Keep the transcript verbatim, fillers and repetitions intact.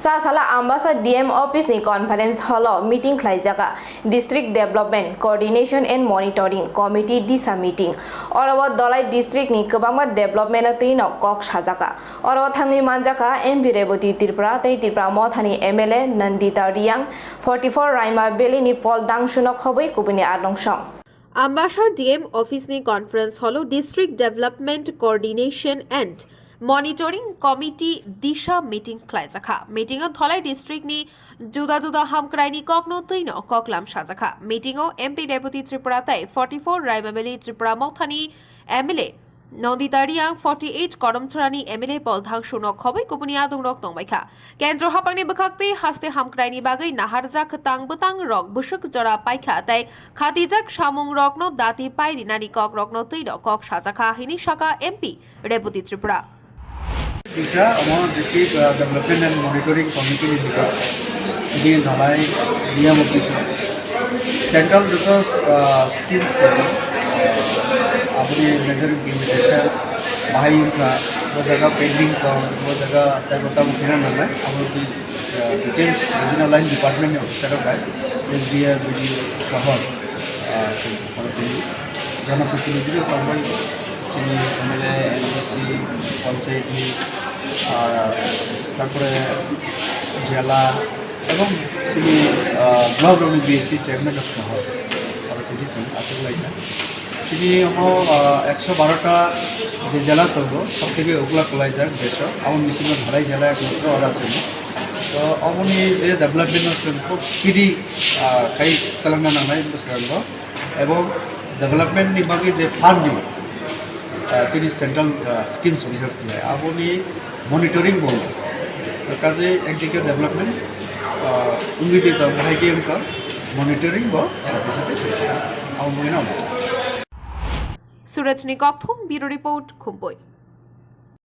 Chasala Ambasa D M office ni conference hall o meeting khlaijaka District Development Coordination and Monitoring Committee DISHA meeting. Oro o Dhalai district ni kwbangma development o twi no kok sajaka. Oro o thangwi manjaka M P Rebati Tripura tei Tripura Motha ni M L A Nandita Riang, forty four Raima Valley ni Paul Dangsu no khobwi kubuni adong song. Ambasa D M office ni conference hall o District Development Coordination and Monitoring Committee DISHA meeting khlaijakha. Meeting o Dhalai district ni juda juda hamkrai ni kok no twi no koklam sajakha. Meeting o M P Rebati Tripura tei forty four Raima Valley Tripura Motha ni M L A Nandita Riang, forty eight Karamchara ni M L A Paul Dangsu no khobwi kubuni adong rok tongbaikha. Kendro haphang ni bwkhak tei haste hamkrai ni bagwi naharjak kwtang bwtang rok bwswk jora paikha tei khatijak samung rok no dati pai rinani kok rok no twi no kok sajakha hwnwi sakha M P Rebati Tripura. Disa omo District, uh, Development and Monitoring Committee ni meeting. Bini Dhalai D M office o central joto, uh, schemes tongo, uh, aboni major implementation bahai wngkha, bo jaga pending tong, bo jaga teibo tamo phina nangnai, abo twi, uh, details bini line department ni officer rok bai, S D M, B D O soho, uh, chwng oro twi jana protinidhi rok tongbai, chini M L A, M D C, panchayat ni, uh, tarpore jela, Ebong chini, ah, block rokni B S C chairman rok soho aro kisi chwng achuk lai kha. Chini omo, ah, ekso baro ta je jela tongo, sab theke ugla kwlaijak desh o, abo bisingo Dhalai jela ekmatro oro achukma. To oboni je development no chwng khub speedy, ah, khai twlangna nangnai bwskango. Ebong development ni bagwi je funding, ah, chini central, ah, schemes bises khlai, aboni monitoring bo wngkha. Kaje ekdike development, ah, wngwi tong, bahai khe wngkha, monitoring bo sate sate se abo wngwi no. Suraj ni Kokthum, Bureau Report, Khumpui.